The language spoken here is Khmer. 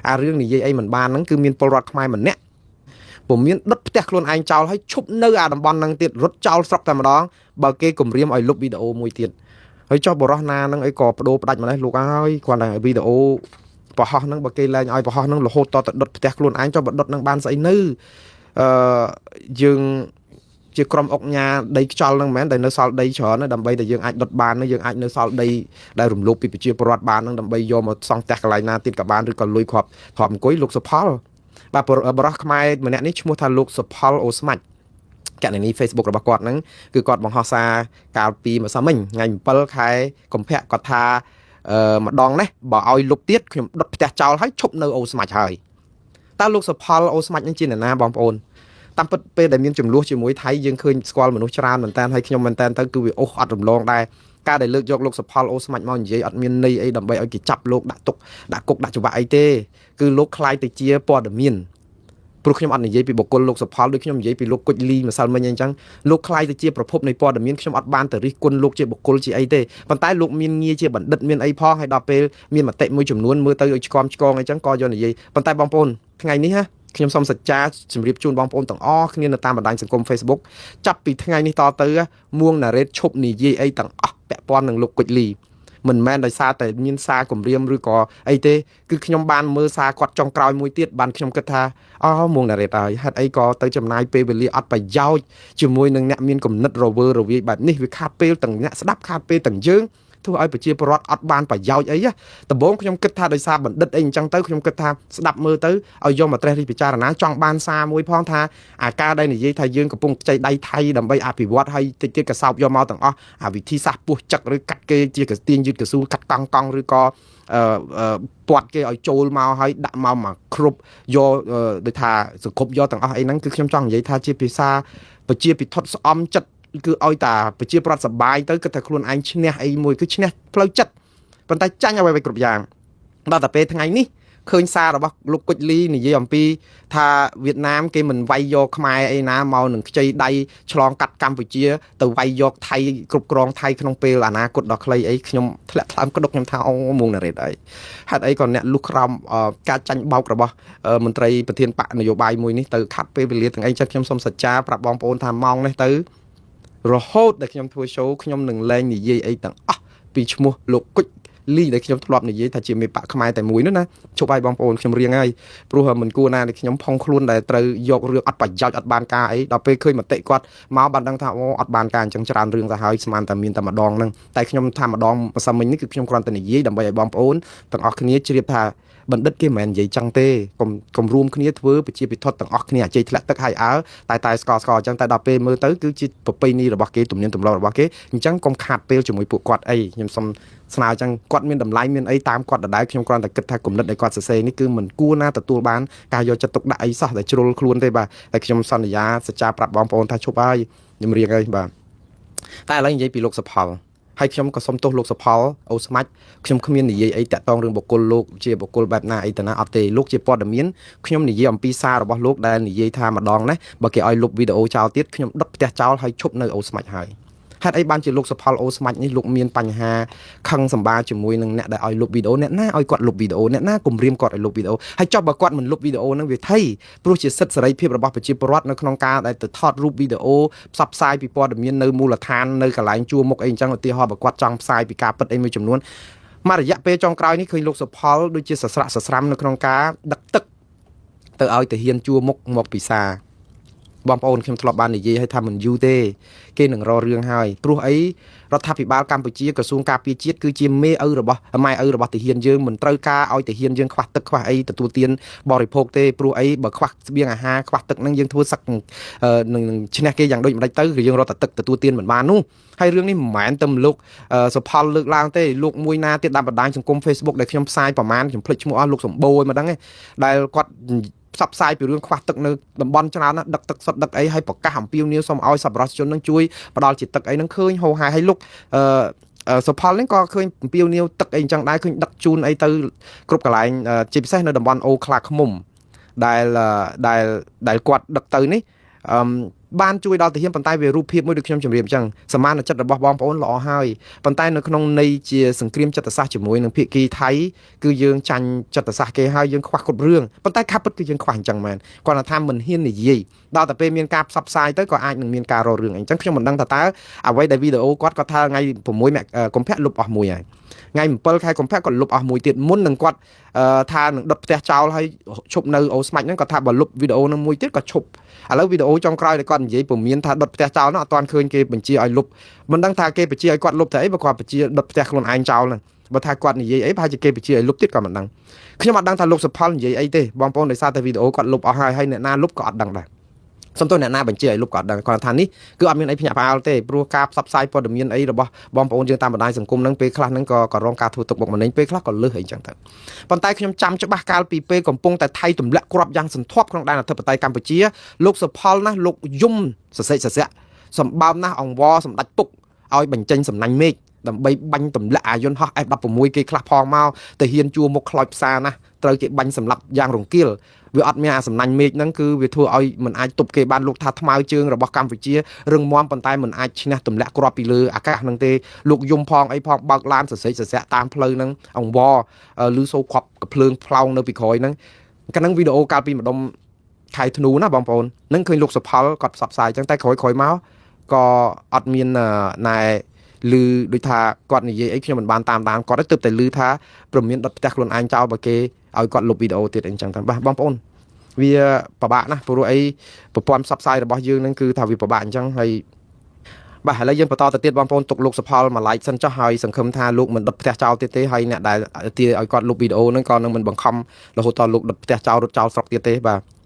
អារឿងនិយាយអីមិនបានហ្នឹងគឺមានពលរដ្ឋខ្មែរម្នាក់ពុំមានដុតផ្ទះខ្លួនឯងចោលហើយឈប់នៅអាតំបន់ហ្នឹងទៀតរត់ចោលស្រុកតែម្ដងបើគេគម្រាមឲ្យលុបវីដេអូមួយទៀតហើយចុះបរោះណាហ្នឹងអីក៏បដូរផ្ដាច់ម្លេះលោកហើយគ្រាន់តែវីដេអូប្រហោះហ្នឹងបើគេលែងឲ្យប្រហោះហ្នឹងរហូតតទៅដុតផ្ទះខ្លួនឯងចុះបើដុតហ្នឹងបានស្អីនៅអឺយើងជាក្រុមអុកញ៉ាដីខ្យល់ហ្នឹងមិនមែនដែលនៅសល់ដីច្រើនណាដើម្បីតែយើងអាចដុតបានហ្នឹងយើងអាចនៅសល់ដីដែលរំលោភពីប្រជាពលរដ្ឋបានហ្នឹងដើម្បីយកមកសង់ផ្ទះកន្លែងណាទៀតក៏បានឬក៏លុយគ្រាប់គ្រាប់អង្គុយលោកសុផលបាទបរោះខ្មែរម្នាក់នេះឈ្មោះថាលោកសុផលអូស្មាច់កណនី Facebook របស់គាត់ហ្នឹងគឺគាត់បង្ហោះសារកាលពីម្សិលមិញថ្ងៃ7ខែកុម្ភៈគាត់ថាអឺម្ដងនេះបើឲ្យលុបទៀតខ្ញុំដុតផ្ទះចោលហើយឈប់នៅអូស្មាច់ហើយតើលោកសុផលអូស្មាច់នឹងជាអ្នកណាបងប្អូនតាមពិតពេលដែលមានចំនួនជាមួយថៃយើងឃើញស្គាល់មនុស្សច្រើនមែនតើហើយខ្ញុំមែនតើទៅគឺវាអូសអត់រំលងដែរការដែលលើកយកលោកសុផលអូស្មាច់មកនិយាយអត់មានន័យអីដើម្បីឲ្យគេចាប់លោកដាក់ទុកដាក់គុកដាក់ច្បាប់អីទេគឺលោកខ្លាយទៅជាព័ត៌មានព្រោះខ្ញុំអត់និយាយពីបុគ្គលលោកសុផលដូចខ្ញុំនិយាយពីលោកគុជលីម្សិលមិញអញ្ចឹងលោកខ្លាយទៅជាប្រភពនៃព័ត៌មានខ្ញុំអត់បានទៅរិះគន់លោកជាបុគ្គលជាអីទេប៉ុន្តែលោកមានងារជាបណ្ឌិតមានអីផងហើយដល់ពេលមានមតិមួយចំនួនមើលទៅឲ្យឆ្គាំឆ្គងអីចឹងក៏យកនិយាយប៉ុន្តែបងប្អូនថ្ងៃនេះណាខ្ញុំសូមសច្ចាជម្រាបជូនបងប្អូនទាំងអស់គ្នានៅតាមបណ្ដាញសង្គម Facebook ចាប់ពីថ្ងៃនេះតទៅមួងណារ៉េតឈប់និយាយអីទាំងអស់ពាក់ព័ន្ធនឹងលោកគុជលីមិនមែនដោយសារតែមានសារគម្រាមឬក៏អីទេគឺខ្ញុំបានមើលសារគាត់ចុងក្រោយមួយទៀតបានខ្ញុំគិតថាអូមួងណារ៉េតហើយហេតុអីក៏ទៅចំណាយពេលវេលាអត់ប្រយោជន៍ជាមួយនឹងអ្នកមានគំនិតរវើរវាយបែបនេះវាខាតពេលទាំងអ្នកស្ដាប់ខាតពេលទាំងយើងធ្វើឲ្យប្រជាពលរដ្ឋអត់បានប្រយោជន៍អីដំបូងខ្ញុំគិតថាដោយសារបណ្ឌិតអីអញ្ចឹងទៅខ្ញុំគិតថាស្ដាប់មើលទៅឲ្យយកមកត្រេះរិះពិចារណាចង់បានសារមួយផងថាអាការដែលនិយាយថាយើងកំពុងខ្ចីដៃថៃដើម្បីអភិវឌ្ឍហើយតិចទៀតកសោបយកមកទាំងអស់អាវិធីសាស្ត្រពោះចឹកឬកាត់គេជាកស្ទៀងយឺតកស៊ូលកាត់កង់កង់ឬក៏អឺពាត់គេឲ្យចូលមកហើយដាក់មកមកគ្រប់យកដូចថាសង្គមយកទាំងអស់អីហ្នឹងគឺខ្ញុំចង់និយាយថាជាភាសាប្រជាពិធស្អំចិត្តគឺឲ្យតាប្រជាប្រដ្ឋសបាយទៅគិតថាខ្លួនឯងឈ្នះអីមួយគឺឈ្នះផ្លូវចិត្តប៉ុន្តែចាញ់អ្វីៗគ្រប់យ៉ាងដល់តែពេលថ្ងៃនេះឃើញសាររបស់លោកគុជលីនិយាយអំពីថាវៀតណាមគេមិនវាយយកខ្មែរអីណាមកនឹងខ្ចីដៃឆ្លងកាត់កម្ពុជាទៅវាយយកថៃគ្រប់គ្រងថៃក្នុងពេលអនាគតដ៏ខ្លីអីខ្ញុំធ្លាក់ថ្លើមក្តុកខ្ញុំថាអូមួងណារ៉េតអីហេតុអីក៏អ្នកលុះក្រោមការចាញ់បោករបស់មន្ត្រីប្រធានបកនយោបាយមួយនេះទៅខាត់ពេលវេលាទាំងអីចឹងខ្ញុំសូមសច្ចាប្រាប់បងប្អូនថាម៉ោងនេះទៅរហូតដែលខ្ញុំធ្វើ show ខ្ញុំនឹងលែងនិយាយអីទាំងអស់ពីឈ្មោះលោកគុជលីដែលខ្ញុំធ្លាប់និយាយថាជាមេបកខ្មែរតែមួយនោះណាជប់ឲ្យបងប្អូនខ្ញុំរៀងហើយព្រោះមិនគួរណាដែលខ្ញុំផុងខ្លួនដែលត្រូវយករឿងអត់ប្រយោជន៍អត់បានការអីដល់ពេលឃើញមតិគាត់មកបានដឹងថាអូអត់បានការអញ្ចឹងច្រើនរឿងទៅហើយស្មានតែមានតែម្ដងហ្នឹងតែខ្ញុំថាម្ដងម្សិលមិញនេះគឺខ្ញុំគ្រាន់តែនិយាយដើម្បីឲ្យបងប្អូនទាំងអស់គ្នាជ្រាបថាបណ្ឌិតគេមិនមែននិយាយចឹងទេកុំកុំរួមគ្នាធ្វើប្រជាពិធទាំងអស់គ្នាអាជ័យធ្លាក់ទឹកហើយអើតែតែស្កស្កអញ្ចឹងតែដល់ពេលមើលទៅគឺជាប្រពៃណីរបស់គេទំនៀមទម្លាប់របស់គេអញ្ចឹងកុំខាតពេលជាមួយពួកគាត់អីខ្ញុំសូមស្នើអញ្ចឹងគាត់មានតម្លៃមានអីតាមគាត់ដដែលខ្ញុំគ្រាន់តែគិតថាគំនិតដែលគាត់សរសេរនេះគឺមិនគួរណាទទួលបានការយកចិត្តទុកដាក់អីសោះដែលជ្រុលខ្លួនទេបាទតែខ្ញុំសន្យាសច្ចាប្រាប់បងប្អូនថាឈប់ហើយខ្ញុំរៀងហើយបាទតែឥឡូវនិយាយពីលោកសុផលហើយខ្ញុំក៏សុំទោសលោកសុផលអូស្មាច់ខ្ញុំគ្មាននិយាយអីតាក់ទងរឿងបុគ្គលលោកជាបុគ្គលបែបណាអីតាណាអត់ទេលោកជាព័ត៌មានខ្ញុំនិយាយអំពីសាររបស់លោកដែលនិយាយថាម្ដងណាបើគេឲ្យលុបវីដេអូចោលទៀតខ្ញុំដុតផ្ទះចោលហើយឈប់នៅអូស្មាច់ហើយហេតុអីបានជាលោកសុផលអូស្មាច់នេះលោកមានបញ្ហាខឹងសម្បាជាមួយនឹងអ្នកដែលឲ្យលុបវីដេអូអ្នកណាឲ្យគាត់លុបវីដេអូអ្នកណាគំរាមគាត់ឲ្យលុបវីដេអូហើយចុះបើគាត់មិនលុបវីដេអូហ្នឹងវាថៃព្រោះជាសិទ្ធិសេរីភាពរបស់ប្រជាពលរដ្ឋនៅក្នុងការដែលទៅថតរូបវីដេអូផ្សព្វផ្សាយពីព័ត៌មាននៅមូលដ្ឋាននៅកន្លែងជួរមុខអីអញ្ចឹងឧទាហរណ៍បើគាត់ចង់ផ្សាយពីការពិតអីមួយចំនួនមួយរយៈពេលចុងក្រោយនេះឃើញលោកសុផលដូចជាសស្រាក់សស្រាំនៅក្នុងការដឹកទឹកទៅឲ្យទាហានជួរមុខមកពិសាបងប្អូនខ្ញុំធ្លាប់បាននិយាយឲ្យថាមិនយូរទេគេនឹងរករឿងហើយព្រោះអីរដ្ឋាភិបាលកម្ពុជាក្រសួងការពារជាតិគឺជាមេឪរបស់ម៉ែឪរបស់ទាហានយើងមិនត្រូវការឲ្យទាហានយើងខ្វះទឹកខ្វះអីទទួលទានបរិភោគទេព្រោះអីបើខ្វះស្បៀងអាហារខ្វះទឹកហ្នឹងយើងធ្វើសឹកនឹងឈ្នះគេយ៉ាងដូចម្ដេចទៅគឺយើងរត់តែទឹកទទួលទានមិនបាននោះហើយរឿងនេះមិនមែនតែលោកសុផលលើកឡើងទេលោកមួយណាទៀតតាមបណ្ដាញសង្គម Facebook ដែលខ្ញុំផ្សាយប្រហែលខ្ញុំភ្លេចឈ្មោះអស់លោកសម្បូរមិនដឹងទេដែលគាត់ផ្សព្វផ្សាយពីរឿងខ្វះទឹកនៅតំបន់ច្រើនណាស់ដឹកទឹកសុទ្ធដឹកអីហើយប្រកាសអំពាវនាវសូមឲ្យសប្បុរសជននឹងជួយផ្ដល់ជាទឹកអីហ្នឹងឃើញហោហាយហើយលោកអឺសុផលនេះក៏ឃើញអំពាវនាវទឹកអីអញ្ចឹងដែរឃើញដឹកជូនអីទៅគ្រប់កន្លែងជាពិសេសនៅតំបន់អូខ្លាឃ្មុំដែលដែលដែលគាត់ដឹកទៅនេះអឺ បានជួយដល់ទាហានប៉ុន្តែវារូបភាពមួយដូចខ្ញុំជម្រាបអញ្ចឹងសមានចិត្តរបស់បងប្អូនល្អហើយប៉ុន្តែនៅក្នុងន័យជាសង្គ្រាមចិត្តសាស្ត្រជាមួយនឹងភាគីថៃគឺយើងចាញ់ចិត្តសាស្ត្រគេហើយយើងខ្វះគ្រប់រឿងប៉ុន្តែខាប់ពិតគឺយើងខ្វះអញ្ចឹងមែនគាត់ថាមិនហ៊ាននិយាយដល់តែពេលមានការផ្សព្វផ្សាយទៅក៏អាចនឹងមានការរករឿងអីអញ្ចឹងខ្ញុំមិនដឹងថាតើអ្វីដែលវីដេអូគាត់គាត់ថាថ្ងៃ6កុម្ភៈលុបអស់មួយហើយថ្ងៃ7ខែកុម្ភៈគាត់លុបអស់មួយទៀតមុននឹងគាត់ថានឹងដុតផ្ទះចោលហើយឈប់នៅអូស្មាច់ហ្នឹងគាត់ថាបើលុបវីដេអូនឹងមួយទៀតក៏ឈប់ឥឡូវវីដេអូចុងក្រោយដែលគាត់និយាយពមៀនថាដុតផ្ទះចោលហ្នឹងអត់ទាន់ឃើញគេបញ្ជាឲ្យលុបមិនដឹងថាគេបញ្ជាឲ្យគាត់លុបទៅអីបើគាត់បញ្ជាដុតផ្ទះខ្លួនឯងចោលហ្នឹងបើថាគាត់និយាយអីប្រហែលជាគេបញ្ជាឲ្យលុបទៀតក៏មិនដឹងខ្ញុំអត់ដឹងថាលោកសុផលនិយាយអីទេបងប្អូនដោយសារតែវីដេអូគាត់លុបអស់ហើយហើយអ្នកណាលុបក៏អត់ដឹងដែរសំទោសអ្នកណាបញ្ជាឲ្យលុបក៏អត់ដឹងគាត់ថានេះគឺអត់មានអីភ្ញាក់ផ្អើលទេព្រោះការផ្សព្វផ្សាយព័ត៌មានអីរបស់បងប្អូនយើងតាមបណ្ដាញសង្គមហ្នឹងពេលខ្លះហ្នឹងក៏ក៏រងការធ្វើទុកបុកម្នេញពេលខ្លះក៏លឹះអីចឹងទៅប៉ុន្តែខ្ញុំចាំច្បាស់កាលពីពេលកំពុងតែថៃទម្លាក់គ្រាប់យ៉ាងសន្ធាប់ក្នុងដែនអធិបតេយ្យកម្ពុជាលោកសុផលណាលោកយំសសិសសៈសម្បើមណាស់អង្វរសម្ដេចពុកឲ្យបញ្ចេញសំណាញ់មេឃដើម្បីបាញ់ទម្លាក់អាយុនហោះ F16 គេខ្លះផងមកទៅហ៊ានជួមុខខ្លោចផ្សារណាស់ត្រូវគេបាញ់សម្លាប់យ៉ាងរង្គាលវាអត់មានអាសំណាញ់មេឃហ្នឹងគឺវាធ្វើឲ្យមិនអាចទប់គេបានលោកថាថ្មើរជើងរបស់កម្ពុជារឹងមាំប៉ុន្តែមិនអាចឈ្នះទម្លាក់គ្រាប់ពីលើអាកាសហ្នឹងទេលោកយំផងអីផងបើកឡានសសេកសស្រាក់តាមផ្លូវហ្នឹងអង្វរឮសូរគ្រាប់កភ្លើងផ្លោងនៅពីក្រោយហ្នឹងកាលហ្នឹងវីដេអូកាលពីម្ដុំខែធ្នូណាបងប្អូននឹងឃើញលោកសុផលគាត់ផ្សព្វផ្សាយអញ្ចឹងតែក្រោយក្រោយមកក៏អត់មានណែឮដូចថាគាត់និយាយអីខ្ញុំមិនបានតាមដានគាត់ទេទើបតែឮថាព្រមានដុតផ្ទះខ្លួនឯងចោលបើគេឲ្យគាត់លុបវីដេអូទៀតអីចឹងទៅបាទបងប្អូនវាពិបាកណាស់ព្រោះអីប្រព័ន្ធផ្សព្វផ្សាយរបស់យើងនឹងគឺថាវាពិបាកអញ្ចឹងហើយបាទឥឡូវយើងបន្តទៅទៀតបងប្អូនទុកលោកសុផលមួយ like សិនចុះហើយសង្ឃឹមថាលោកមិនដុតផ្ទះចោលទៀតទេហើយអ្នកដែលទាឲ្យគាត់លុបវីដេអូហ្នឹងក៏នឹងមិនបង្ខំរហូតដល់លោកដុតផ្ទះចោលរត់ចោលស្រុកទៀតទេបាទ។